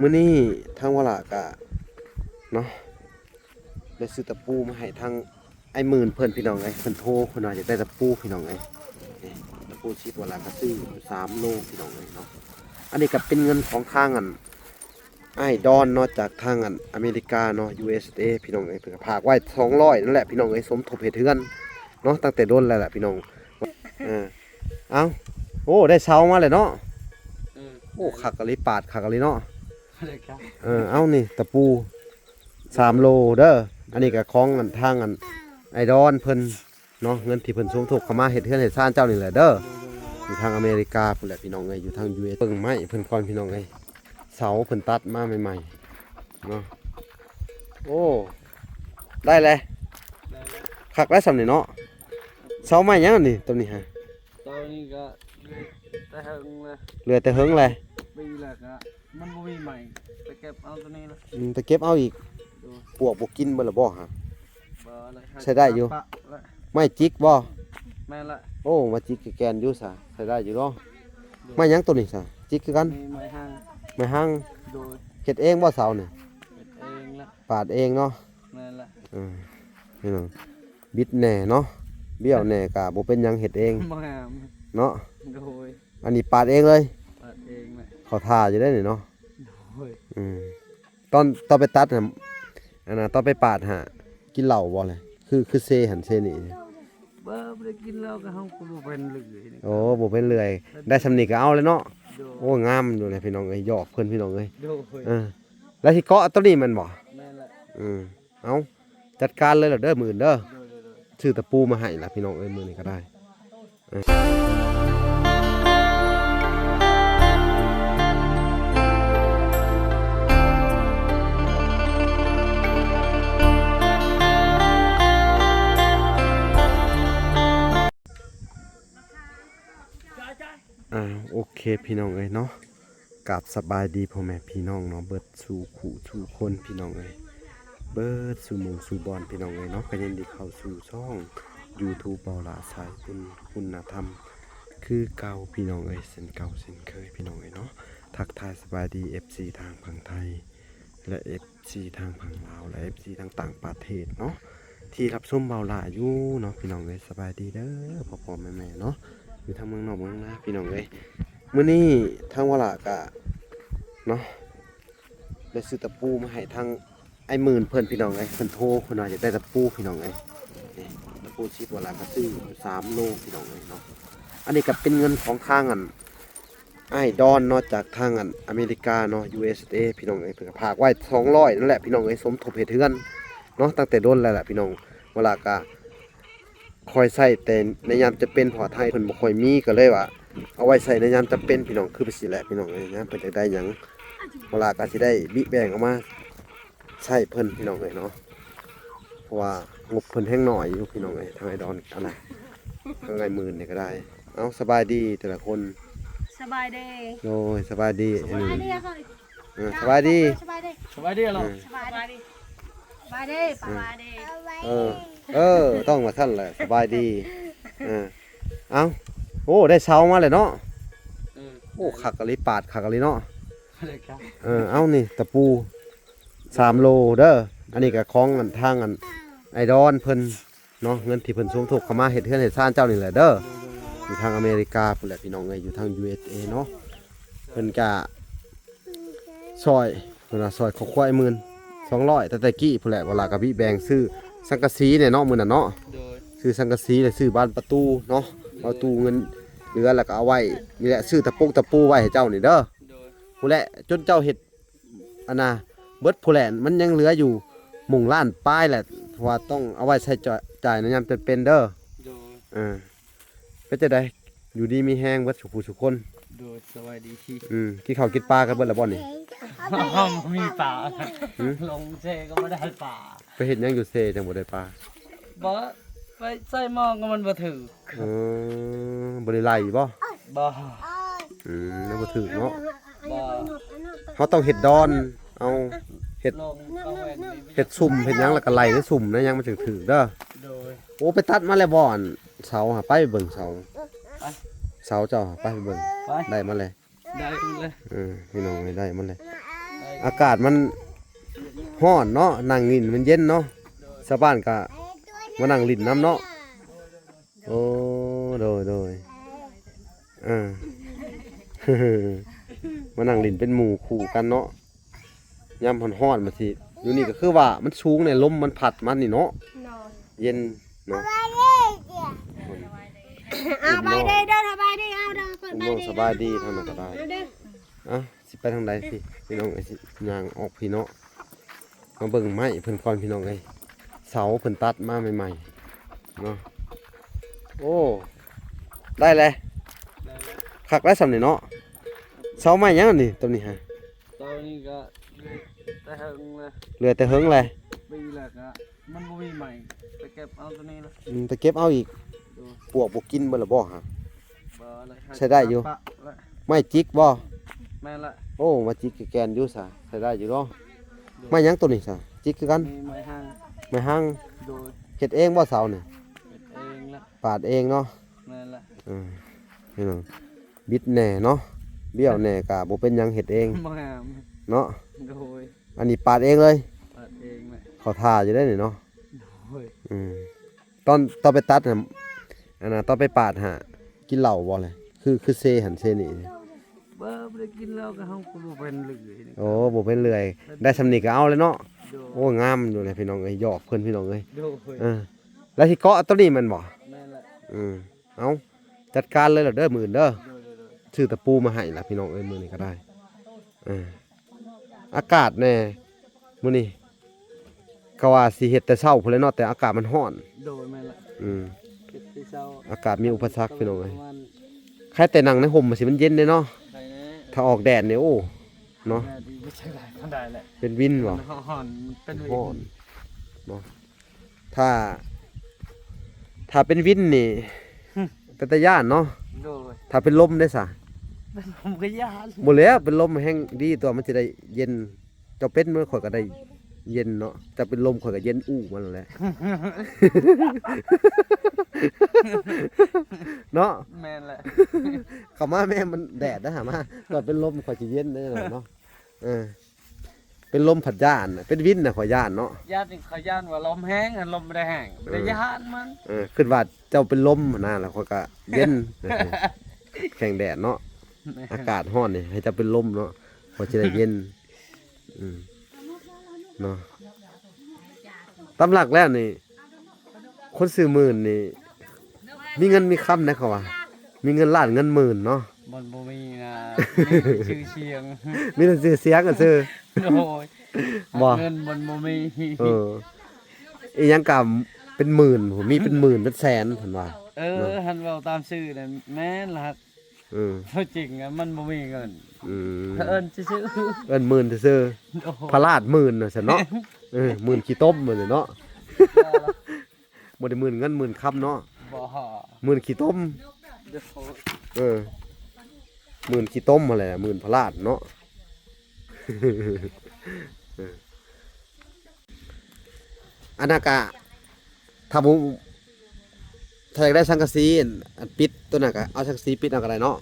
ມື້ນີ້ທາງວະລະກະເນາະ ໄດ້ຊື້ຕະປູມາໃຫ້ທາງອ້າຍໝື່ນເພິ່ນພີ່ນ້ອງເອີຍ. ເພິ່ນໂທ ເພິ່ນວ່າຢາກໄດ້ຕະປູພີ່ນ້ອງເອີຍ. ນີ້ຕະປູຊິບ ວະລະກະຊື້ສາມໂລພີ່ນ້ອງເອີຍເນາະ. ອັນນີ້ກະເປັນເງິນຂອງທາງອັນ ອ້າຍດອນເນາະ ຈາກທາງອັນອາເມລິກາເນາະ ຢູເອສເອ ພີ່ນ້ອງເອີຍ. ເພິ່ນກະຝາກໄວ້ສອງຮ້ອຍນັ້ນແຫຼະພີ່ນ້ອງເອີຍ ສົມທົບເຮັດເຮືອນເນາະ ຕັ້ງແຕ່ດົນແລ້ວແຫຼະພີ່ນ້ອງ. ເອີ ເອົ້າ ໂອ້ ໄດ້ເສົາມາແລ້ວເນາະ. ເອີ ໂອ້ ຄັກອີ່ຫຼີ ປາດຄັກອີ່ຫຼີເນາະ. ເອີ ເອົານີ້ຕະປູສາມໂລເດີ. ອັນນີ້ກະຂອງອັນທາງອັນອ້າຍດອນເພິ່ນເນາະ ເງິນທີ່ເພິ່ນສົມທົບເຂົ້າມາເຮັດເຮືອນເຮັດຊານເຈົ້ານີ້ແຫຼະເດີ ຢູ່ທາງອາເມລິກາພຸ້ນແຫຼະພີ່ນ້ອງເອີຍ ຢູ່ທາງຢູເອສ. ເບິ່ງໄມ້ເພິ່ນກ່ອນພີ່ນ້ອງເອີຍ ເສົາເພິ່ນຕັດມາໃໝ່ໆເນາະ. ໂອ້ ໄດ້ແລ້ວ ໄດ້ແລ້ວ ຄັກແລ້ວສ່ຳນີ້ເນາະ. ເສົາໄມ້ຫຍັງອັນນີ້ ໂຕນີ້ຮະ? ເສົານີ້ກະເຫຼືອແຕ່ເຫິງແລ້ວ ເຫຼືອແຕ່ເຫິງແລ້ວ ປີແລ້ວກະ ມັນບໍ່ມີໃໝ່ ໄປເກັບເອົາໂຕນີ້ລະ. ອືມ ໄປເກັບເອົາອີກ. ໂດຍ ປວກບໍ່ກິນເບິດລະບໍ່ຫະ? ບໍ່ລະ ໃຊ້ໄດ້ຢູ່ ປະລະ. ໄມ້ຈິກບໍ່? ແມ່ນລະ. ໂອ້ ໄມ້ຈິກກະແກ່ນຢູ່ສະ ໃຊ້ໄດ້ຢູ່ເນາະ. ໂດຍ ໄມ້ຫຍັງໂຕນີ້ສະ? ຈິກຄືກັນ? ໄມ້ ໄມ້ຮັງ ໄມ້ຮັງ. ໂດຍ ເຮັດເອງບໍ່ເສົານີ້? ເຮັດເອງລະ ປາດເອງເນາະ. ແມ່ນລະ. ເອີ ພີ່ນ້ອງ ບິດແດ່ເນາະ ບ້ຽວແດ່ກະບໍ່ເປັນຫຍັງ ເຮັດເອງ ບໍ່ງາມເນາະ. ໂດຍ ອັນນີ້ປາດເອງເລີຍ? ປາດເອງແຫຼະ. ເຂົ້າທ່າຢູ່ເດ້ນີ້ເນາະ. ໂດຍ ອືມ ຕອນ ຕອນໄປຕັດຫັ້ນ ອັນນ່າ ຕອນໄປປາດຫາ ກິນເຫຼົ້າບໍ່ລະ? ຄື ຄືເຊຫັ້ນເຊນີ້. ບໍ່ ບໍ່ໄດ້ກິນເຫຼົ້າ ກະເຮົາກະບໍ່ເປັນເລື່ອຍ. ໂອ້ ບໍ່ເປັນເລື່ອຍ ໄດ້ສ່ຳນີ້ກະເອົາແລ້ວເນາະ. ໂດຍ ໂອ້ ງາມຢູ່ແຫຼະພີ່ນ້ອງເອີຍ ຢອກເພິ່ນພີ່ນ້ອງເອີຍ. ໂດຍ ເອີ ແລ້ວຊິເກາະໂຕນີ້ແມ່ນບໍ່? ແມ່ນລະ. ອືມ ເອົາ ຈັດການເລີຍລະເດີມື້ອື່ນເດີ. ໂດຍ ໂດຍ ໂດຍ ຊື້ຕະປູມາໃຫ້ລະພີ່ນ້ອງເອີຍ ມື້ນີ້ກະໄດ້. ອ່າ ໂອເຄພີ່ນ້ອງເອີຍເນາະ ກາບສະບາຍດີພໍ່ແມ່ພີ່ນ້ອງເນາະ ເບິດສູ່ຄູ່ສູ່ຄົນພີ່ນ້ອງເອີຍ ເບິດສູ່ໝູ່ສູ່ບ່ອນພີ່ນ້ອງເອີຍເນາະ. ກະຍິນດີເຂົ້າສູ່ຊ່ອງຢູທູບ ເບົາຫຼ້າສາຍບຸນຄຸນນະທຳຄືເກົ່າພີ່ນ້ອງເອີຍ ເຊັ່ນເກົ່າເຊັ່ນເຄີຍພີ່ນ້ອງເອີຍເນາະ. ທັກທາຍສະບາຍດີເອັຟຊີທາງຝັ່ງໄທ ແລະ ເອັຟຊີທາງຝັ່ງລາວ ແລະ ເອັຟຊີທາງຕ່າງປະເທດເນາະ ທີ່ຮັບຊົມເບົາຫຼ້າຢູ່ເນາະ ພີ່ນ້ອງເອີຍ. ສະບາຍດີເດີພໍ່ໆແມ່ໆເນາະ ຢູ່ທາງເມືອງນອກເມືອງນາພີ່ນ້ອງເອີຍ. ມື້ນີ້ທາງວະລະກະເນາະ ໄດ້ຊື້ຕະປູມາໃຫ້ທາງອ້າຍໝື່ນເພິ່ນພີ່ນ້ອງເອີຍ. ເພິ່ນໂທ ເພິ່ນວ່າຢາກໄດ້ຕະປູພີ່ນ້ອງເອີຍ. ນີ້ຕະປູຊິບ ວະລະກະຊື້ສາມໂລພີ່ນ້ອງເອີຍເນາະ. ອັນນີ້ກະເປັນເງິນຂອງທາງອັນ ອ້າຍດອນເນາະ ຈາກທາງອັນອາເມລິກາເນາະ ຢູເອສເອ ພີ່ນ້ອງເອີຍ. ເພິ່ນກະຝາກໄວ້ສອງຮ້ອຍນັ້ນແຫຼະພີ່ນ້ອງເອີຍ ສົມທົບເຮັດເຮືອນເນາະ ຕັ້ງແຕ່ດົນແລ້ວແຫຼະພີ່ນ້ອງ. ວະລະກະຄ່ອຍໃຊ້ແຕ່ໃນຍາມຈຳເປັນ ເພາະວ່າທາງເພິ່ນບໍ່ຄ່ອຍມີ ກະເລີຍວ່າເອົາໄວ້ໃຊ້ໃນຍາມຈຳເປັນພີ່ນ້ອງ. ຄືໄປຊີ້ແຫຼະພີ່ນ້ອງເອີຍ ຍາມເພິ່ນຢາກໄດ້ຫຍັງ ວະລະກະຊິໄດ້ບິແບ່ງເອົາມາ ໃຊ້ເພິ່ນພີ່ນ້ອງເອີຍເນາະ ເພາະວ່າງົບເພິ່ນແຮງໜ້ອຍຢູ່ພີ່ນ້ອງເອີຍ. ທາງອ້າຍດອນອັນນະ ທາງອ້າຍໝື່ນນີ້ກະໄດ້. ເອົ້າ ສະບາຍດີແຕ່ລະຄົນ. ສະບາຍດີ. ໂດຍ ສະບາຍດີ. ສະບາຍດີ. ເອີ ສະບາຍດີ. ສະບາຍດີ. ສະບາຍດີ. ເອີ ສະບາຍດີ. ສະບາຍດີ. ເອີ ເອີ ຕ້ອງວ່າຊັ້ນແຫຼະ ສະບາຍດີ. ເອີ ເອົ້າ ໂອ້ ໄດ້ເສົາມາແລ້ວເນາະ. ເອີ ໂອ້ ຄັກອີ່ຫຼີ ປາດຄັກອີ່ຫຼີເນາະ. ເອີ ເອົ້າ ນີ້ຕະປູ ສາມໂລເດີ. ອັນນີ້ກະຂອງອັນທາງອັນອ້າຍດອນເພິ່ນເນາະ ເງິນທີ່ເພິ່ນສົມທົບເຂົ້າມາເຮັດເຮືອນເຮັດຊານເຈົ້ານີ້ແຫຼະເດີ ຢູ່ທາງອາເມລິກາພຸ້ນແຫຼະພີ່ນ້ອງເອີຍ ຢູ່ທາງ ຢູເອສເອ ເນາະ. ເພິ່ນກະຊ່ອຍ ເພິ່ນວ່າຊ່ອຍຄອບຄົວອ້າຍໝື່ນສອງຮ້ອຍ ແຕ່ແຕ່ກີ້ພຸ້ນແຫຼະ ເວລາກະບິແບ່ງຊື້ສັງກະສີແດ່ເນາະ ມື້ນັ້ນເນາະ. ໂດຍ ຊື້ສັງກະສີ ແລະ ຊື້ບານປະຕູເນາະ ປະຕູເງິນເຫຼືອ ແລ້ວກະເອົາໄວ້ນີ້ແຫຼະ ຊື້ຕະປົງຕະປູໄວ້ໃຫ້ເຈົ້ານີ້ເດີ. ໂດຍ ພຸ້ນແຫຼະ ຈົນເຈົ້າເຮັດ ອັນນ່າ ເບິດພຸ້ນແຫຼະ ມັນຍັງເຫຼືອຢູ່ໝົງລ້ານປາຍແຫຼະ ເພາະວ່າຕ້ອງເອົາໄວ້ໃຊ້ຈ່າຍໃນຍາມຈຳເປັນເດີ. ໂດຍ ເອີ ເປັນຈັ່ງໃດ ຢູ່ດີມີແຮງເບິດສູ່ຜູ້ສູ່ຄົນ. ໂດຍ ສະບາຍດີ. ອືມ ກິນເຂົ້າກິນປາກັນເບິດແລ້ວບໍ່ນີ້? ບໍ່ມີປາ. ຫື? ລົງເຊກະບໍ່ໄດ້ປາ. ໄປເຮັດຫຍັງຢູ່ເຊຈັ່ງບໍ່ໄດ້ປາ? ບໍ່ ໄປໃສ່ໝອງກະມັນບໍ່ຖືກ. ເອີ ບໍ່ໄດ້ໄຫຼບໍ່? ບໍ່. ອືມ ຍັງບໍ່ຖືກເນາະ. ບໍ່ ເຮົາຕ້ອງເຮັດດອນ ເອົາເຮັດ ເຮັດຊຸ່ມເຮັດຫຍັງ ແລ້ວກະໄຫຼໃນຊຸ່ມໃນຫຍັງມັນຈຶ່ງຖືກເດີ. ໂດຍ ໂອ້ ໄປຕັດມາແລ້ວບໍ່ ອັນເສົາຫະ? ໄປເບິ່ງເສົາ ໄປ ເສົາເຈົ້າຫະ ໄປເບິ່ງ. ໄປ ໄດ້ມາແລ້ວ. ໄດ້ໝົດເລີຍ. ເອີ ພີ່ນ້ອງເອີຍ ໄດ້ໝົດເລີຍ. ໄດ້ ອາກາດມັນຮ້ອນເນາະ ນັ່ງຫຼິ້ນມັນເຢັນເນາະ ຊາວບ້ານກະມານັ່ງຫຼິ້ນນຳເນາະ. ໂອ້ ໂດຍ ໂດຍ ເອີ ມານັ່ງຫຼິ້ນເປັນໝູ່ຄູ່ກັນເນາະ ຍາມຮ້ອນໆ ມັນຊິ ຢູ່ນີ້ກໍຄືວ່າມັນສູງແດ່ ລົມມັນພັດມານີ້ເນາະ ເຢັນເນາະ. ສະບາຍດີເດີ ສະບາຍດີ ເອົາເດີ ອຸ້ມນ້ອງສະບາຍດີ ທາງນັ້ນກໍໄດ້ ເອົາເດີ ອ່ະ ຊິໄປທາງໃດພີ່ ພີ່ນ້ອງເອີຍ ຊິຍ່າງອອກພີ້ເນາະ. ມາເບິ່ງໄມ້ເພິ່ນກ່ອນພີ່ນ້ອງເອີຍ ເສົາເພິ່ນຕັດມາໃໝ່ໆເນາະ. ໂອ້ ໄດ້ແລ້ວ ໄດ້ແລ້ວ ຄັກແລ້ວສ່ຳນີ້ເນາະ. ເສົາໄມ້ຫຍັງອັນນີ້ ໂຕນີ້ຮະ? ໂຕນີ້ກໍເລື່ອຍແຕ່ເຫິງແລ້ວ ເລື່ອຍແຕ່ເຫິງແລ້ວ ປີແລ້ວກໍມັນບໍ່ມີໄມ້ໄປເກັບເອົາໂຕນີ້ລະ. ອືມ ໄປເກັບເອົາອີກ ໂດຍ ປວກບໍ່ກິນເບິດລະບໍ່ຫະ? ບໍ່ລະ ໃຊ້ໄດ້ຢູ່ ປະລະ ໄມ້ຈິກບໍ່? ແມ່ນລະ ໂອ້ ມາຈິກແກ່ນຢູ່ສະ ໃຊ້ໄດ້ຢູ່ເນາະ. ໂດຍ ໄມ້ຫຍັງໂຕນີ້ສະ ຈິກຄືກັນ? ມີໄມ້ຫາງ ໄມ້ຫາງ ໂດຍ ເຮັດເອງບໍ່ເສົານີ້? ເຮັດເອງລະ ປາດເອງເນາະ. ແມ່ນລະ ເອີ ພີ່ນ້ອງ ບິດແດ່ເນາະ ບ້ຽວແດ່ກະບໍ່ເປັນຫຍັງ ເຮັດເອງ ບໍ່ງາມເນາະ. ໂດຍ ອັນນີ້ປາດເອງເລີຍ ປາດເອງແຫຼະ ເຂົ້າທ່າຢູ່ເດ້ນີ້ເນາະ. ໂດຍ ອືມ ຕອນ ຕອນໄປຕັດຫັ້ນ ອັນນ່າ ຕອນໄປປາດຫາ ກິນເຫຼົ້າບໍ່ແຫຼະ? ຄື ຄືເຊຫັ້ນເຊນີ້ ບໍ່ ບໍ່ໄດ້ກິນເຫຼົ້າ ກໍເຮົາກໍບໍ່ເປັນເລື່ອຍ. ໂອ້ ບໍ່ເປັນເລື່ອຍ ໄດ້ສ່ຳນີ້ກໍເອົາແລ້ວເນາະ. ໂດຍ ໂອ້ ງາມຢູ່ແຫຼະພີ່ນ້ອງເອີຍ ຢອກເພິ່ນພີ່ນ້ອງເອີຍ. ໂດຍ ເອີ ແລ້ວຊິເກາະໂຕນີ້ແມ່ນບໍ່? ແມ່ນແຫຼະ ອືມ ເອົາ ຈັດການເລີຍລະເດີມື້ອື່ນເດີ. ໂດຍ ໂດຍ ໂດຍ ຊື້ຕະປູມາໃຫ້ລະພີ່ນ້ອງເອີຍ ມື້ນີ້ກໍໄດ້. ເອີ ອາກາດແດ່ມື້ນີ້ ກະວ່າຊິເຮັດແຕ່ເຊົ້າພຸ້ນແຫຼະເນາະ ແຕ່ອາກາດມັນຮ້ອນ. ໂດຍ ແມ່ນລະ ອືມ ເຮັດແຕ່ເຊົ້າ ອາກາດມີອຸປະສັກພີ່ນ້ອງເອີຍ. ໄຄແຕ່ນັ່ງໃນຮົ່ມມັນຊິມັນເຢັນເດ້ເນາະ ໄຄແດ່ ຖ້າອອກແດດນີ້ ໂອ້ ເນາະ ແດດນີ້ບໍ່ໃຊ້ໄດ້ປານໃດແຫຼະ ເປັນວິນບໍ່? ມັນຮ້ອນ ເປັນວິນ ຮ້ອນເນາະ. ຖ້າ ຖ້າເປັນວິນນີ້ ເປັນຕາຢ້ານເນາະ. ໂດຍ ຖ້າເປັນລົມເດ້ສະ? ເປັນລົມກໍຢ້ານ ບໍ່ແລ້ວ ເປັນລົມແຮ່ງດີຕົວະ ມັນຊິໄດ້ເຢັນ. ເຈົ້າເປັນມັນ ຂ້ອຍກໍໄດ້ເຢັນເນາະ ເຈົ້າເປັນລົມ ຂ້ອຍກໍເຢັນອູ້ມັນແຫຼະ ເນາະ. ແມ່ນແຫຼະ ເຂົ້າມາແມ່ ມັນແດດນະ ຫາມາ ຂ້ອຍເປັນລົມ ຂ້ອຍຊິເຢັນເດ້ເນາະ. ເອີ ເປັນລົມພັດຢ້ານ ເປັນວິນນະຂ້ອຍຢ້ານເນາະ. ຢ້ານ ຂ້ອຍຢ້ານວ່າລົມແຮງ ອັນລົມບໍ່ໄດ້ແຮງ ບໍ່ໄດ້ ເອີ ຢ້ານມັນ. ເອີ ຄິດວ່າເຈົ້າເປັນລົມຫັ້ນນະ ແລ້ວຂ້ອຍກໍເຢັນ ແຂ່ງແດດເນາະ. ແມ່ນ ອາກາດຮ້ອນນີ້ ໃຫ້ເຈົ້າເປັນລົມເນາະ ຂ້ອຍຊິໄດ້ເຢັນ. ອືມ ເນາະ ຕາມຫຼັກແລ້ວນີ້ ຄົນຊື່ໝື່ນນີ້ ມີເງິນມີຄຳນະ ເຂົາວ່າ ມີເງິນລ້ານເງິນໝື່ນເນາະ. ມັນບໍ່ມີນະ ມີແຕ່ຊື່ສຽງ ມີແຕ່ຊື່ສຽງຊື່. ໂດຍ ບໍ່ ເງິນມັນບໍ່ມີ. ເອີ ອີຫຍັງກະເປັນໝື່ນ ມີເປັນໝື່ນເປັນແສນເພິ່ນວ່າ. ເອີ ເນາະ ຫັ້ນເວົ້າຕາມຊື່ນະ ແມ່ນລະ. ເອີ ຕົວຈິງນະມັນບໍ່ມີເງິນ. ອືມ ເອີ້ນຊື່ໆ ເອີ້ນໝື່ນຊື່ໆ. ໂດຍ ພະລາດໝື່ນວ່າຊັ້ນເນາະ. ເອີ ໝື່ນຂີ້ຕົມວ່າຊັ້ນເນາະ. ບໍ່ໄດ້ໝື່ນເງິນໝື່ນຄຳເນາະ. ບໍ່ ໝື່ນຂີ້ຕົມ. ໂດຍ ເອີ ໝື່ນຂີ້ຕົມຫັ້ນແຫຼະ ໝື່ນພະລາດເນາະ. ເອີ ອັນນັ້ນກະ ຖ້າບໍ່ ຖ້າຢາກໄດ້ສັງກະສີ ອັນ ອັນປິດຕົວນັ້ນກະເອົາສັງກະສີປິດເອົາກໍໄດ້ເນາະ.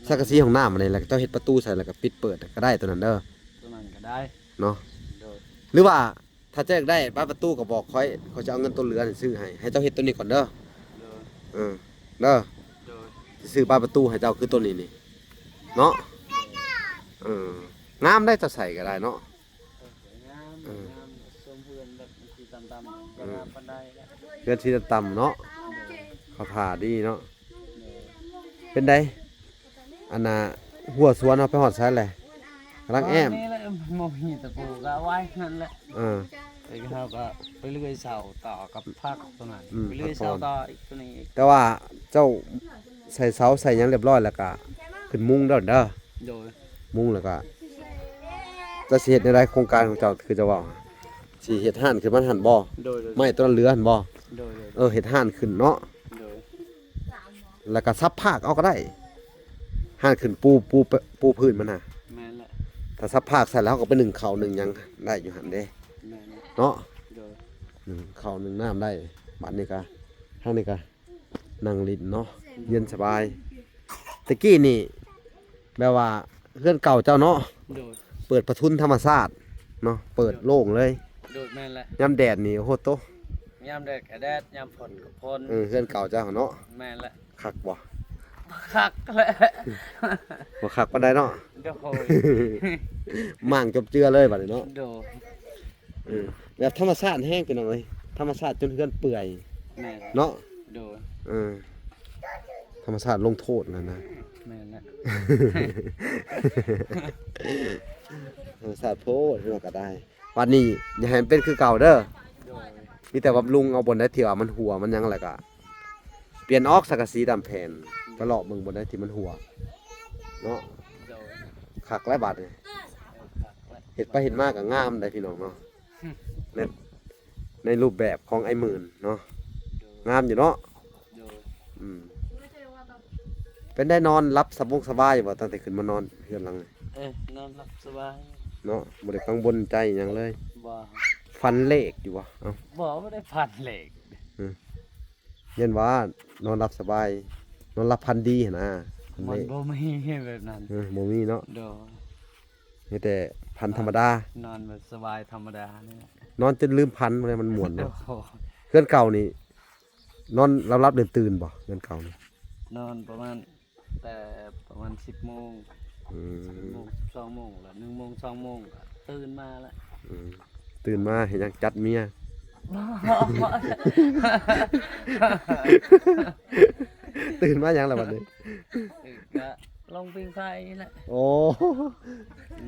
ສັງກະສີຫ້ອງນ້ຳອັນນີ້ ແລ້ວເຈົ້າເຮັດປະຕູໃສ່ ແລ້ວກໍປິດເປີດກໍໄດ້ຕົວນັ້ນເດີ. ຕົວນັ້ນກໍໄດ້ເນາະ. ໂດຍ ຫຼືວ່າ ຖ້າເຈົ້າຢາກໄດ້ບານປະຕູກໍບອກຂ້ອຍ ຂ້ອຍຈະເອົາເງິນຕົວເຫຼືອຫັ້ນຊື້ໃຫ້ ໃຫ້ເຈົ້າເຮັດຕົວນີ້ກ່ອນເດີ. ໂດຍ ເອີ ເດີ ໂດຍ ຊິຊື້ບານປະຕູໃຫ້ເຈົ້າຄືຕົວນີ້ນີ້ເນາະ. ເອີ ງາມໄດ໋ ເຈົ້າໃສ່ກໍໄດ້ເນາະ. ເອີ ງາມ ເອີ ງາມ ຊົມເຮືອນແບບມັນຊິຕ່ຳໆ ເອີ ກໍງາມປານໃດລະ ເຮືອນຊິຕ່ຳໆເນາະ. ໂດຍ ເຂົາຖ້າດີເນາະ. ໂດຍ ເປັນໃດ? ອັນນ່າ ຮົ້ວສວນເຮົາໄປຮອດໃສແຫຼະ? ກຳລັງແອ້ມ ນີ້ແຫຼະ ບໍ່ມີຕະປູກໍເອົາໄວ້ນັ້ນແຫຼະ. ເອີ ແລ້ວເຮົາກໍໄປເລື່ອຍເສົາຕໍ່ກັບຜັກຕົວນັ້ນ ອືມ ໄປເລື່ອຍເສົາຕໍ່ອີກຕົວນີ້ອີກ. ແຕ່ວ່າເຈົ້າໃສ່ເສົາໃສ່ຫຍັງຮຽບຮ້ອຍແລ້ວກໍຂຶ້ນມຸງເດີ. ໂດຍ ມຸງແລ້ວກໍ ເຈົ້າຊິເຮັດແນວໃດ ໂຄງການຂອງເຈົ້າ ຄືເຈົ້າເວົ້າ ຊິເຮັດຮ້ານຂຶ້ນມາຫັ້ນບໍ່? ໂດຍ ໂດຍ ໄມ້ຕົວນັ້ນເຫຼືອຫັ້ນບໍ່? ໂດຍ ໂດຍ ເອີ ເຮັດຮ້ານຂຶ້ນເນາະ. ໂດຍ ແລ້ວກໍສັບພາກເອົາກໍໄດ້ ຮ້ານຂຶ້ນ ປູ ປູ ປູພື້ນມັນນະ. ແມ່ນແຫຼະ ຖ້າສັບພາກໃສ່ແລ້ວ ເຮົາກໍໄປໜຶ້ງເຂົ້າໜຶ້ງຫຍັງໄດ້ຢູ່ຫັ້ນເດ້. ແມ່ນແຫຼະ ເນາະ. ໂດຍ ໜຶ້ງເຂົ້າໜຶ້ງນ້ຳໄດ້. ບາດນີ້ກໍ ທາງນີ້ກໍນັ່ງຫຼິ້ນເນາະ ເຢັນສະບາຍ. ແຕ່ກີ້ນີ້ ແບບວ່າເຮືອນເກົ່າເຈົ້າເນາະ. ໂດຍ ໄປ ປີດປະທຸນທຳມະຊາດເນາະ ເປີດໂລ່ງເລີຍ. ໂດຍ ແມ່ນແຫຼະ. ຍາມແດດນີ້ ໂອ້ໂຫ ໂຕ ຍາມແດດກໍແດດ ຍາມຝົນກໍຝົນ. ເອີ ເຮືອນເກົ່າເຈົ້າເນາະ. ແມ່ນແຫຼະ. ຄັກບໍ່? ຄັກແຫຼະ. ບໍ່ຄັກປານໃດເນາະ. ໂດຍ. ມ້າງຈົບເຈືອເລີຍບາດນີ້ເນາະ. ໂດຍ. ເອີ ແບບທຳມະຊາດແຮງ ພີ່ນ້ອງເອີຍ, ທຳມະຊາດຈົນເຮືອນເປື່ອຍ. ແມ່ນ. ເນາະ. ໂດຍ. ເອີ ທຳມະຊາດລົງໂທດນັ້ນນະ. ແມ່ນແຫຼະ. ທຳມະຊາດໂພດ ເຮົາກໍໄດ້. ບັດນີ້ຢ່າໃຫ້ມັນເປັນຄືເກົ່າເດີ. ໂດຍ. ມີແຕ່ບຳລຸງເອົາບ່ອນໃດທີ່ວ່າມັນຮົ່ວມັນຫຍັງ ແລ້ວກໍປ່ຽນອອກສັງກະສີດຳແຜ່ນ ໄປເລາະເບິ່ງບ່ອນໃດທີ່ມັນຮົ່ວເນາະ. ໂດຍ. ຄັກຫຼາຍບາດນີ້. ເອີ ຄັກແຫຼະ. ເຮັດໄປເຮັດມາກໍງາມໄດ໋ພີ່ນ້ອງເນາະ. ໃນ ໃນຮູບແບບຂອງອ້າຍໝື່ນເນາະ. ໂດຍ. ງາມຢູ່ເນາະ. ໂດຍ. ອືມ ເປັນໄດ໋ ນອນຫຼັບສະບົງສະບາຍຢູ່ບໍ່ ຕັ້ງແຕ່ຂຶ້ນມານອນເຮືອນຫຼັງນີ້? ເອີ ນອນຫຼັບສະບາຍເນາະ ບໍ່ໄດ້ກັງວົນໃຈຫຍັງເລີຍ. ບໍ່. ຝັນເລກຢູ່ບໍ່? ເອົ້າ ບໍ່ ບໍ່ໄດ້ຝັນເລກ. ເອີ ຢ້ານວ່ານອນຫຼັບສະບາຍ ນອນຫຼັບຝັນດີຫັ້ນນະ. ມັນບໍ່ມີແບບນັ້ນ. ເອີ ບໍ່ມີເນາະ. ໂດຍ. ມີແຕ່ຝັນທຳມະດາ ນອນແບບສະບາຍທຳມະດານີ້ແຫຼະ. ນອນຈົນລືມຝັນ ມັນມ່ວນເນາະ. ໂອ້ໂຫ ເຮືອນເກົ່ານີ້ ນອນຫຼັບໆ ຕື່ນໆ ບໍ່ ເຮືອນເກົ່ານີ້? ນອນປະມານ ແຕ່ປະມານສິບໂມງ. ອືມ ສິບໂມງ ສິບສອງໂມງ ແລ້ວໜຶ່ງໂມງ ສອງໂມງກໍຕື່ນມາແລ້ວ. ອືມ ຕື່ນມາເຮັດຫຍັງ? ຈັດເມຍ. ຕື່ນມາຫຍັງລະບັດນີ້? ກະລົງຜິງໄຟແຫຼະ. ໂອ້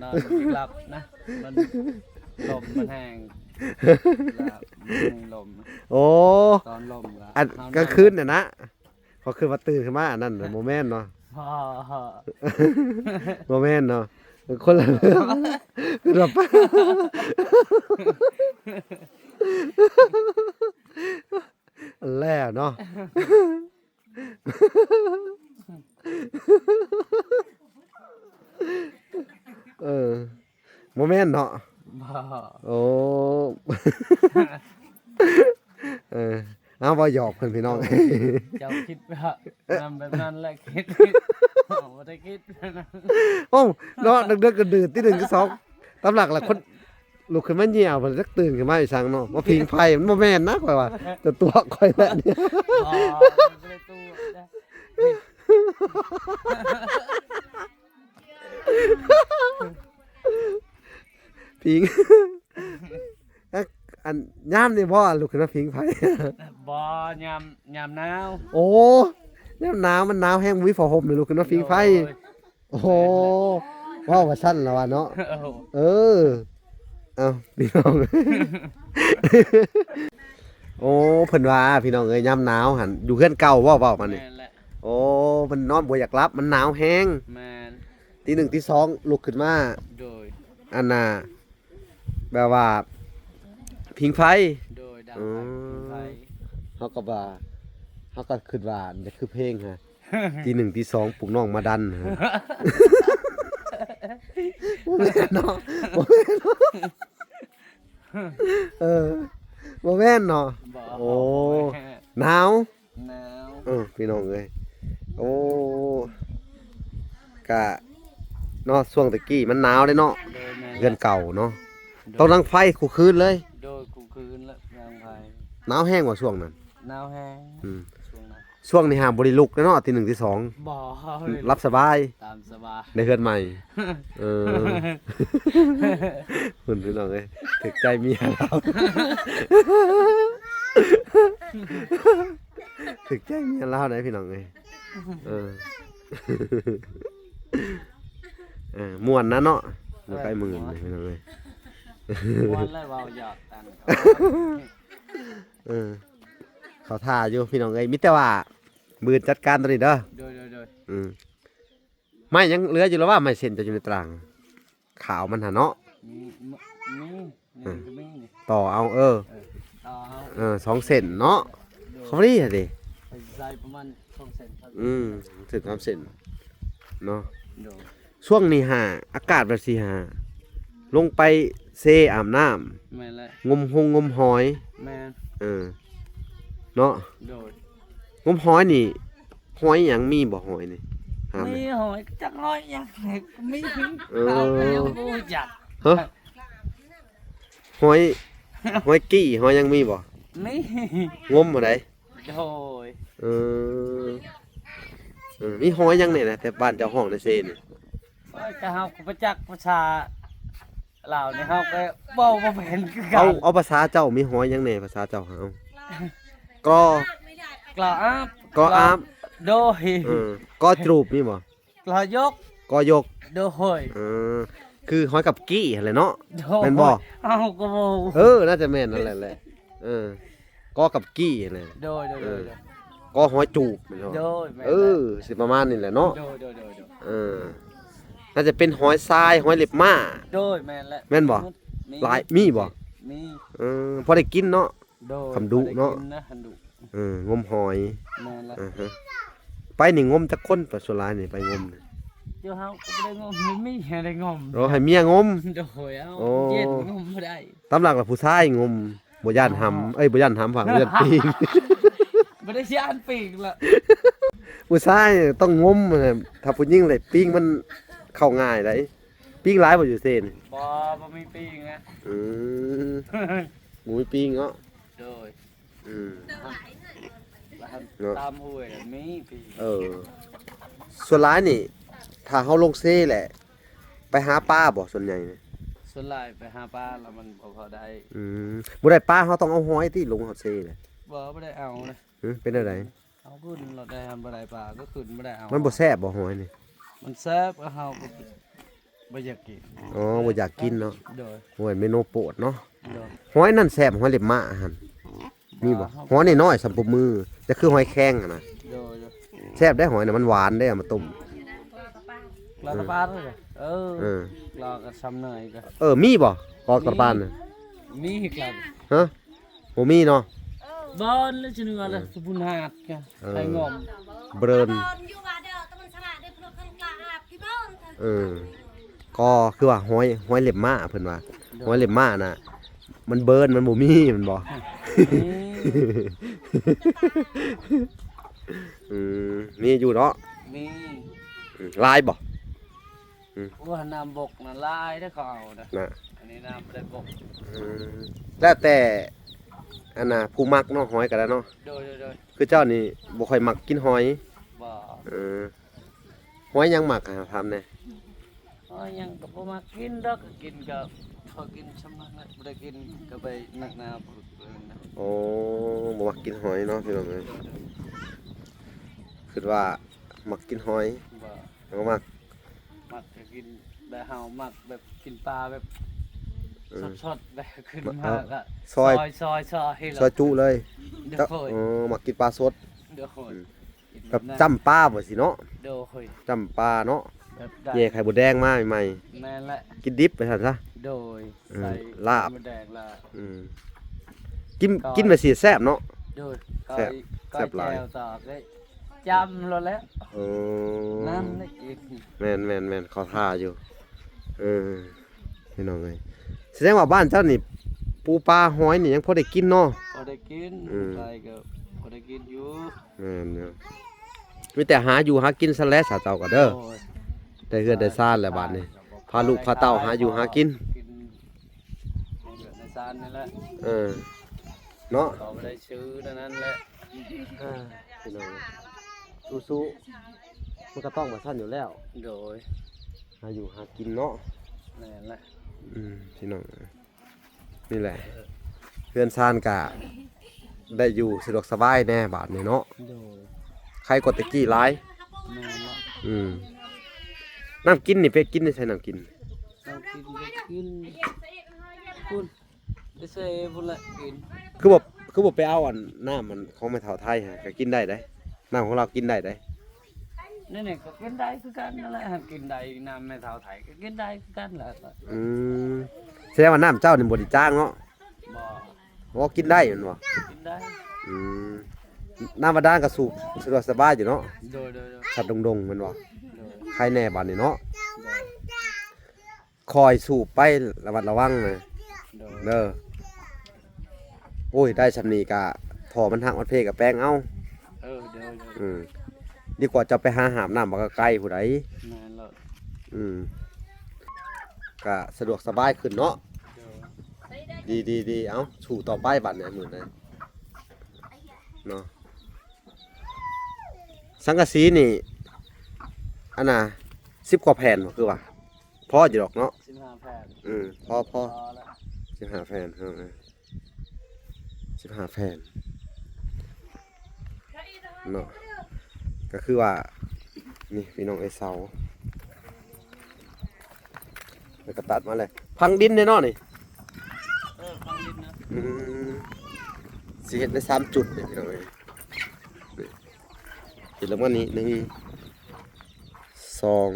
ນອນຫຼັບນະ ມັນ ລົມມັນແຮງ. ລົມ. ໂອ້ ຕອນລົມກະ ອັນກາງຄືນນະນະ. ພໍຄືນມາຕື່ນຂຶ້ນມາອັນນັ້ນ ບໍ່ແມ່ນເນາະ. ບໍ່ ບໍ່ແມ່ນເນາະ ຄົນລະເລື່ອງ. ຄືແບບ ອັນແລ້ວເນາະ. ເອີ ບໍ່ແມ່ນເນາະ. ບໍ່. ໂອ້ ເອີ ເອົາ ເວົ້າຫຍອກເພິ່ນພີ່ນ້ອງ. ເຈົ້າຄິດວ່ານຳແບບນັ້ນແຫຼະ ຄິດ ບໍ່ໄດ້ຄິດ. ໂອ້ ເນາະ ດຶກໆ ດື່ນໆ ຕີໜຶ່ງຕີສອງ ຕາມຫຼັກລະຄົນລຸກຂຶ້ນມາຍ່ຽວ ເພິ່ນຈັກຕື່ນຂຶ້ນມາອີ່ສັງເນາະ ມາຜິງໄຟ. ມັນບໍ່ແມ່ນນະ ຂ້ອຍວ່າ ແຕ່ຕົວະຂ້ອຍແຫຼະນີ້. ບໍ່ ບໍ່ໄດ້ຕົວະນະ. ຜິງ ອັກ ອັນ ຍາມນີ້ບໍ່ລຸກຂຶ້ນມາຜິງໄຟ? ບໍ່ ຍາມ ຍາມໜາວ. ໂອ້ ຍາມໜາວ ມັນໜາວແຮງ ບໍ່ມີຜ້າຫົ່ມ ລຸກຂຶ້ນມາຜິງໄຟ. ໂດຍ. ໂອ້ໂຫ ເວົ້າວ່າຊັ້ນລະວ່າເນາະ. ໂອ້ ເອີ ເອົ້າ ພີ່ນ້ອງ ໂອ້ ເພິ່ນວ່າ ພີ່ນ້ອງເອີຍ ຍາມໜາວຫັ້ນ ຢູ່ເຮືອນເກົ່າບໍ່ ເວົ້າມານີ້? ແມ່ນແຫຼະ. ໂອ້ ເພິ່ນນອນບໍ່ຢາກຫຼັບ ມັນໜາວແຮງ. ແມ່ນ. ຕີໜຶ່ງຕີສອງລຸກຂຶ້ນມາ. ໂດຍ. ອັນນ່າ ແບບວ່າຜິງໄຟ. ໂດຍ ດັງໄຟ ອືມ ຜິງໄຟ. ເຮົາກໍວ່າ ເຮົາກໍຄິດວ່າມັນຈະຄືເພງຫັ້ນ ຕີໜຶ່ງຕີສອງປຸກນ້ອງມາດັນ. ບໍ່ແມ່ນເນາະ ບໍ່ແມ່ນເນາະ. ເອີ ບໍ່ແມ່ນເນາະ. ບໍ່ ໂອ້ ບໍ່ແມ່ນ. ໜາວ ໜາວ. ເອີ ພີ່ນ້ອງເອີຍ ໂອ້ ກະເນາະ ຊ່ວງແຕ່ກີ້ມັນໜາວເດ້ເນາະ. ໂດຍ ແມ່ນ. ເຮືອນເກົ່າເນາະ. ໂດຍ. ຕ້ອງດັງໄຟຄູ່ຄືນເລີຍ. ໂດຍ ຄູ່ຄືນລະ ດັງໄຟ. ໜາວແຮງບໍ່ຊ່ວງນັ້ນ? ໜາວແຮງ. ອືມ ຊ່ວງນັ້ນ ຊ່ວງນີ້ຫາບໍ່ໄດ້ລຸກເດ້ເນາະ ຕີໜຶ່ງຕີສອງ. ບໍ່ ຫຼັບສະບາຍ ຕາມສະບາຍ ໃນເຮືອນໃໝ່. ເອີ ເພິ່ນ ພີ່ນ້ອງເອີຍ ຖືກໃຈເມຍລາວ ຖືກໃຈເມຍລາວໄດ໋ ພີ່ນ້ອງເອີຍ. ເອີ ເອີ ມ່ວນນະເນາະ ບໍ່ໃກ້ໝື່ນ ພີ່ນ້ອງເອີຍ. ມ່ວນແລ້ວເວົ້າຢອກກັນ. ເອີ ເຂົາຖ້າຢູ່ ພີ່ນ້ອງເອີຍ ມີແຕ່ວ່າມື້ອື່ນຈັດການໂຕນີ້ເດີ. ໂດຍ ໂດຍ ໂດຍ. ອືມ ໄມ້ຍັງເຫຼືອຢູ່ລະວ່າ ໄມ້ເສັ້ນຈະຢູ່ໃນຕາລາງ ຂາວມັນຫັ້ນເນາະ. ມີ ມີ ນີ້ກໍມີນີ້ ຕໍ່ເອົາ. ເອີ ເອີ ຕໍ່ເອົາ. ເອີ ສອງເສັ້ນເນາະ. ໂດຍ. ພໍດີຫັ້ນເດ ໃສ່ປະມານສອງເສັ້ນ. ອືມ ສອງເສັ້ນສາມເສັ້ນເນາະ. ໂດຍ. ຊ່ວງນີ້ຫາ ອາກາດແບບຊິຫາ ລົງໄປເຊອາບນ້ຳ. ແມ່ນແຫຼະ. ງົມຫົງງົມຫອຍ. ແມ່ນ. ເອີ ເນາະ. ໂດຍ. ງົມຫອຍນີ້ ຫອຍຫຍັງ ມີບໍ່ຫອຍນີ້? ມີຫອຍ ຈັກຫອຍຫຍັງ ມີ ເອີ ເຮົາກໍຍັງບໍ່ຮູ້ຈັກ. ຮະ? ຫອຍ ຫອຍກີ້ ຫອຍຫຍັງມີບໍ່? ມີ. ງົມຫັ້ນໃດ? ໂດຍ. ເອີ ເອີ ມີຫອຍຫຍັງແດ່ນະ ແຕ່ບ້ານເຈົ້າຮ້ອງໃນເຊນີ້? ໂອ້ຍ ກະເຮົາກໍບໍ່ຈັກພາສາລາວນີ້ ເຮົາກໍເວົ້າບໍ່ເປັນຄືກັນ. ເອົາ ເອົາພາສາເຈົ້າ ມີຫອຍຫຍັງແດ່ ພາສາເຈົ້າຫາເອົາ? ກອ ກອອາບ ກອອາບ. ໂດຍ. ເອີ ກອຈູບມີບໍ່? ກອຍົກ ກອຍົກ. ໂດຍ. ເອີ ຄືຫອຍກັບກີ້ຫັ້ນແຫຼະເນາະ. ໂດຍ. ແມ່ນບໍ່? ເຮົາກໍບໍ່ ເອີ ໜ້າຈະແມ່ນນັ້ນແຫຼະ ເອີ ກອກັບກີ້ຫັ້ນແຫຼະ. ໂດຍ ໂດຍ ເອີ ໂດຍ ໂດຍ. ກອຫອຍຈູບແມ່ນບໍ່? ໂດຍ ແມ່ນ. ເອີ ຊິປະມານນີ້ແຫຼະເນາະ. ໂດຍ ໂດຍ ໂດຍ ໂດຍ. ເອີ ໜ້າຈະເປັນຫອຍຊາຍ ຫອຍເລັບມ້າ. ໂດຍ ແມ່ນແຫຼະ. ແມ່ນບໍ່? ມີ ຫຼາຍ ມີບໍ່? ມີ. ເອີ ພໍໄດ້ກິນເນາະ. ໂດຍ. ຄຳດຸເນາະ ພໍໄດ້ກິນນະ ຄຳດຸ. ເອີ ງົມຫອຍ. ແມ່ນແຫຼະ. ອາຮະ ໄປນີ້ງົມຈັກຄົນ? ສ່ວນຫຼາຍນີ້ໄປງົມນີ້ ເຈົ້າ ເຮົາກໍບໍ່ໄດ້ງົມ ໃຫ້ເມຍໄດ້ງົມ. ໂອ້ ໃຫ້ເມຍງົມ. ໂດຍ. ເອົາ ໂອ້ ເຢັນງົມບໍ່ໄດ້. ຕາມຫຼັກລະຜູ້ຊາຍງົມ ບໍ່ຢ້ານຫຳ ເອີຍ ບໍ່ຢ້ານຫຳ ບໍ່ຢ້ານປີງ. ບໍ່ໄດ້ຢ້ານປີງລະ ຜູ້ຊາຍຕ້ອງງົມ. ຖ້າຜູ້ຍິງແຫຼະປີງມັນເຂົ້າງ່າຍໃດ໋. ປີງຫຼາຍບໍ່ຢູ່ເຊນີ້? ບໍ່ ບໍ່ມີປີງນະ. ອືມ ບໍ່ມີປີງເນາະ. ໂດຍ. ອືມ ເນາະ ຕາມຫ້ວຍມີປີງ. ເອີ ສ່ວນຫຼາຍນີ້ ຖ້າເຮົາລົງເຊແຫຼະ ໄປຫາປາບໍ່ ສ່ວນໃຫຍ່ນີ້? ສ່ວນຫຼາຍໄປຫາປາລະມັນບໍ່ພໍໄດ້. ອືມ ບໍ່ໄດ້ປາ ເຮົາຕ້ອງເອົາຫອຍຕິ ລົງຮອດເຊນະ. ບໍ່ ບໍ່ໄດ້ເອົານະ. ຫື ເປັນແນວໃດ? ເອົາຂຶ້ນລົດໄດ້ ບໍ່ໄດ້ປາກໍຂຶ້ນບໍ່ໄດ້ເອົາ. ມັນບໍ່ແຊບບໍ່ຫອຍນີ້? ມັນແຊບ ກໍເຮົາກໍບໍ່ຢາກກິນ. ອໍ ບໍ່ຢາກກິນເນາະ. ໂດຍ. ໂອ້ຍ ເມນູໂປດເນາະ. ໂດຍ. ຫອຍນັ້ນແຊບ ຫອຍເລັບມ້າຫັ້ນ ມີບໍ່? ຫອຍນ້ອຍໆ ສ່ຳປົບມື ຈະຄືຫອຍແຄງຫັ້ນນະ. ໂດຍ ໂດຍ. ແຊບໄດ໋ ຫອຍນະ ມັນຫວານເດ້ ເອົາມາຕົ້ມ. ກອກະປານ ເອີ ເອີ ກອກະຊຳເນີຍກະ ເອີ ມີບໍ່? ກອກະປານນະ ມີກະ ຮະ? ບໍ່ມີເນາະ. ບອນລະຈະເໜືອລະ ເອີ ສະບຸນຫາດກະ ເອີ ໄປງອມ ເບຣິນ ເອີ ກໍຄືວ່າຫອຍ ຫອຍເລັບມ້າເພິ່ນວ່າ. ໂດຍ. ຫອຍເລັບມ້ານະ ມັນເບີນ ມັນບໍ່ມີແມ່ນບໍ່? ອືມ ມີຢູ່ເນາະ. ມີ. ອືມ ຫຼາຍບໍ່? ອືມ ໂອ້ ນ້ຳບົກນະຫຼາຍເດ້ ເຂົາເອົານະ ນະ ອັນນີ້ນ້ຳບໍ່ໄດ້ບົກ. ອືມ ແລ້ວແຕ່ອັນນ່າ ຜູ້ມັກເນາະ ຫອຍກໍໄດ້ເນາະ. ໂດຍ ໂດຍ ໂດຍ. ຄືເຈົ້ານີ້ບໍ່ຄ່ອຍມັກກິນຫອຍ. ບໍ່. ເອີ ຫອຍຫຍັງມັກ ຖາມແດ່? ຫອຍຫຍັງກໍບໍ່ມັກກິນດອກ ກິນກໍພໍກິນຊ່ຳນັ້ນແຫຼະ ບໍ່ໄດ້ກິນກໍໄປໜັກໜາ. ໂອ້ ບໍ່ມັກກິນຫອຍເນາະ ພີ່ນ້ອງເອີຍ. ໂດຍ ໂດຍ. ຄິດວ່າມັກກິນຫອຍ. ບໍ່. ເຮົາມັກ ມັກຈະກິນແບບ ເຮົາມັກແບບກິນປາແບບ ເອີ ສົດໆ ແບບຂຶ້ນມາ ເອີ ກໍຊອຍ ຊອຍ ຊອຍ ຊອຍ ຊອຍຈຸເລີຍ. ໂດຍ. ເອີ ມັກກິນປາສົດ. ໂດຍ. ອືມ ແບບຈ້ຳປາບໍ່ຊີ້ເນາະ. ໂດຍ. ຈ້ຳປາເນາະ ແຍກໄຂ່ມົດແດງມາໃໝ່ໆ. ແມ່ນແຫຼະ. ກິນດິບໄປຊັ້ນຊະ. ໂດຍ. ອືມ ໃສ່ລາບ ໄຂ່ມົດແດງລາບ. ອືມ ກິນ ກິນແບບຊີ້ແຊບເນາະ. ໂດຍ. ແຊບ ແຊບຫຼາຍ ແຈ່ວຕາກເດ້ ຈ້ຳໂລດແຫຼະ. ເອີ ນັ້ນແຫຼະກິນ. ແມ່ນໆໆ ເຂົ້າທ່າຢູ່. ເອີ ພີ່ນ້ອງເອີຍ ສະແດງວ່າບ້ານເຈົ້ານີ້ ປູປາຫອຍນີ້ຍັງພໍໄດ້ກິນເນາະ. ພໍໄດ້ກິນ. ອືມ ໄດ້ກໍພໍໄດ້ກິນຢູ່. ແມ່ນຢູ່ ມີແຕ່ຫາຢູ່ຫາກິນຊັ້ນແຫຼະ ສາວເຈົ້າກໍເດີ. ໂດຍ. ໄດ້ເຮືອນໄດ້ຊານແລ້ວບາດນີ້ ພາລູກພາເຕົ້າຫາຢູ່ຫາກິນ. ເຮືອນໃນຊານນີ້ແຫຼະ. ເອີ ເນາະ ເຂົາບໍ່ໄດ້ຊື້ນັ້ນແຫຼະ. ເອີ ພີ່ນ້ອງ ສູ້ໆ ມັນກໍຕ້ອງວ່າຊັ້ນຢູ່ແລ້ວ. ໂດຍ. ຫາຢູ່ຫາກິນເນາະ. ແມ່ນແຫຼະ. ອືມ ພີ່ນ້ອງ ນີ້ແຫຼະ ເຮືອນຊານກະໄດ້ຢູ່ສະດວກສະບາຍແດ່ບາດນີ້ເນາະ. ໂດຍ. ໄຄກວ່າແຕ່ກີ້ຫຼາຍ. ແມ່ນແຫຼະ. ອືມ ນ້ຳກິນນີ້ໄປກິນໃນໃສ ນ້ຳກິນ? ນ້ຳກິນໄປກິນພຸ້ນ ໄປເຊພຸ້ນແຫຼະກິນ. ຄືບໍ່ ຄືບໍ່ໄປເອົາອັນ ນ້ຳອັນຂອງແມ່ເຖົ້າໄທຫັ້ນ ກໍກິນໄດ້ໃດ໋ ນ້ຳຂອງລາວກິນໄດ້ໃດ໋. ນີ້ ນີ້ກໍກິນໄດ້ຄືກັນນັ້ນແຫຼະ ຫາກກິນໄດ້ ນ້ຳແມ່ເຖົ້າໄທກໍກິນໄດ້ຄືກັນແຫຼະ. ອືມ ສະແດງວ່ານ້ຳເຈົ້ານີ້ບໍ່ໄດ້ຈາງເນາະ. ບໍ່. ໂອ້ ກິນໄດ້ແມ່ນບໍ່? ກິນໄດ້. ອືມ ນ້ຳບາດານກໍສູບສະດວກສະບາຍຢູ່ເນາະ. ໂດຍ ໂດຍ ໂດຍ. ສັດດົງໆ ແມ່ນບໍ່? ໂດຍ. ໄຄແດ່ບາດນີ້ເນາະ. ໂດຍ. ຄ່ອຍສູບໄປ ລະມັດລະວັງເດີ. ໂດຍ. ໂອ້ຍ ໄດ້ຊ່ຳນີ້ກະ ທໍ່ມັນຫັກມັນເພກະແປງເອົາ. ເອີ ໂດຍ ໂດຍ. ອືມ ດີກວ່າເຈົ້າໄປຫາຫາບນ້ຳບັກກະໄກ່ຜູ້ໃດ. ແມ່ນແລ້ວ. ອືມ ກະສະດວກສະບາຍຂຶ້ນເນາະ. ໂດຍ. ດີໆໆ ເອົາ ສູ້ຕໍ່ໄປບັດນີ້ມື້ນີ້ເນາະ. ສັງກະສີນີ້ ອັນນ່າ ສິບກວ່າແຜ່ນບໍ່ ຄືວ່າ ພໍຢູ່ດອກເນາະ. ສິບຫ້າແຜ່ນ. ອືມ ພໍ ພໍ ພໍແລ້ວ. ສິບຫ້າແຜ່ນ ເອີ ສິບຫ້າແຜ່ນເນາະ. ກະຄືວ່າ ນີ້ພີ່ນ້ອງເອີຍ ເສົາ ແລ້ວກະຕັດມາແລ້ວ ຝັງດິນແນ່ເນາະນີ້. ເອີ ຝັງດິນນະ. ອືມ ຊິເຮັດໄດ້ສາມຈຸດນີ້ພີ່ນ້ອງເອີຍ. ນີ້ ເຮັດລະມັນນີ້ ໜຶ່ງ ສອງ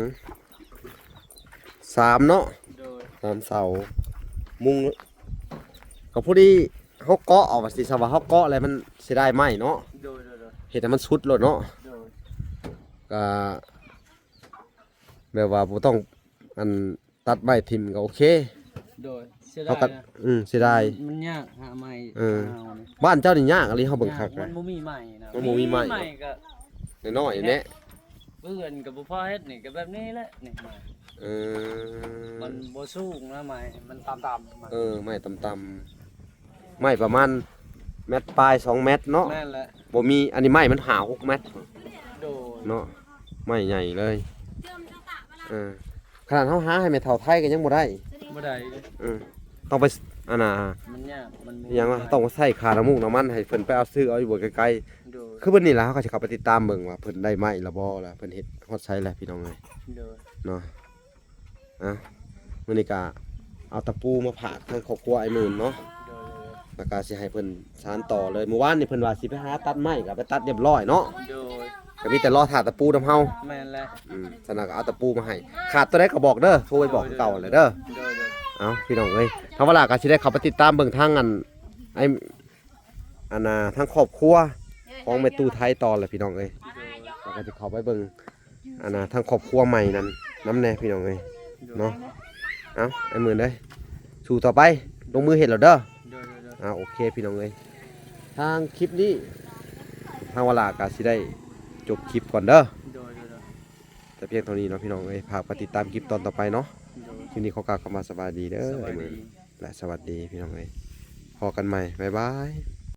ສາມເນາະ. ໂດຍ. ສາມເສົາ ມຸງ ກະພໍດີເຮົາເກາະເອົາວ່າຊິ ຊະວ່າເຮົາເກາະແລ້ວມັນເສຍດາຍໄມ້ເນາະ. ໂດຍໆໆ. ເຮັດໃຫ້ມັນສຸດໂລດເນາະ. ໂດຍ. ກະແບບວ່າບໍ່ຕ້ອງ ອັນ ຕັດໄມ້ຖິ້ມກະໂອເຄ. ໂດຍ. ເສຍດາຍນະ. ອືມ ເສຍດາຍ. ມັນ ມັນຍາກຫາໄມ້. ເອີ ເຮົານີ້ ບ້ານເຈົ້ານີ້ຍາກອີ່ຫຼີ ເຮົາເບິ່ງຄັກນະ. ມັນບໍ່ມີໄມ້ນະ. ມັນບໍ່ມີໄມ້ ມີໄມ້ກະ ນ້ອຍໆແຫຼະ. ເພື່ອນກະບໍ່ພໍເຮັດນີ້ ກະແບບນີ້ແຫຼະນີ້. ເອີ ມັນບໍ່ສູງນະ ໄມ້ມັນຕ່ຳໆ. ເອີ ໄມ້ຕ່ຳໆ ໄມ້ປະມານແມັດປາຍ ສອງແມັດເນາະ. ແມ່ນແຫຼະ. ບໍ່ມີ ອັນນີ້ໄມ້ມັນຫ້າຫົກແມັດ. ໂດຍ. ເນາະ ໄມ້ໃຫຍ່ເລີຍ. ເອີ ຂະໜາດເຮົາຫາໃຫ້ແມ່ເຖົ້າໄທກະຍັງບໍ່ໄດ້. ບໍ່ໄດ້. ເອີ ຕ້ອງໄປ ອັນນ່າ ມັນຍາກ ມັນບໍ່ມີ ຫຍັງວະ ໄມ້. ຕ້ອງໄປໃຊ້ຄ່ານ້ຳມູກນ້ຳມັນໃຫ້ເພິ່ນໄປເອົາ ຊື້ເອົາຢູ່ບ່ອນໄກໆ. ໂດຍ. ຄືມື້ນີ້ລະ ເຮົາກະຊິເຂົ້າໄປຕິດຕາມເບິ່ງວ່າເພິ່ນໄດ້ໄມ້ລະບໍ່ ລະເພິ່ນເຮັດຮອດໃສລະພີ່ນ້ອງເອີຍ. ໂດຍ. ເນາະ ອາ ມື້ນີ້ກະເອົາຕະປູມາຝາກທາງຄອບຄົວອ້າຍໝື່ນເນາະ. ໂດຍໆໆ. ລະກະຊິໃຫ້ເພິ່ນສານຕໍ່ເລີຍ. ມື້ວານນີ້ເພິ່ນວ່າຊິໄປຫາຕັດໄມ້ ກະໄປຕັດຮຽບຮ້ອຍເນາະ. ໂດຍ. ກະມີແຕ່ລໍຖ້າຕະປູນຳເຮົາ. ແມ່ນແຫຼະ. ອືມ ຊັ້ນນະກະເອົາຕະປູມາໃຫ້ ຂາດໂຕໃດກະບອກເດີ ໂທໄປບອກຄືເກົ່າແຫຼະເດີ. ໂດຍໆ. ເອົາ ພີ່ນ້ອງເອີຍ ທາງວາລາກະຊິໄດ້ເຂົ້າໄປຕິດຕາມເບິ່ງທາງ ອັນ ໄອ້ ອັນນ່າ ທາງຄອບຄົວຂອງແມ່ຕູ້ໄທຕໍ່ແຫຼະພີ່ນ້ອງເອີຍ. ໂດຍ. ລະກະຊິເຂົ້າໄປເບິ່ງ ອັນນ່າ ທາງຄອບຄົວໃໝ່ນັ້ນນຳແດ່ພີ່ນ້ອງເອີຍ. ໂດຍ. ເນາະ ເອົາ ອ້າຍໝື່ນເອີຍ ສູ້ຕໍ່ໄປ ລົງມືເຮັດແລ້ວເດີ. ໂດຍໆໆ. ເອົາ ໂອເຄພີ່ນ້ອງເອີຍ ທາງຄລິບນີ້ ທາງວາລາກະຊິໄດ້ຈົບຄລິບກ່ອນເດີ. ໂດຍໆໆ. ແຕ່ພຽງເທົ່ານີ້ເນາະພີ່ນ້ອງເອີຍ ຝາກໄປຕິດຕາມຄລິບຕອນຕໍ່ໄປເນາະ. ໂດຍ. ຄລິບນີ້ຂໍກ່າວຄຳວ່າສະບາຍດີເດີ ສະບາຍດີ ອ້າຍໝື່ນ ແລະ ສະຫວັດດີພີ່ນ້ອງເອີຍ ພໍ້ກັນໃໝ່ ບາຍບາຍ.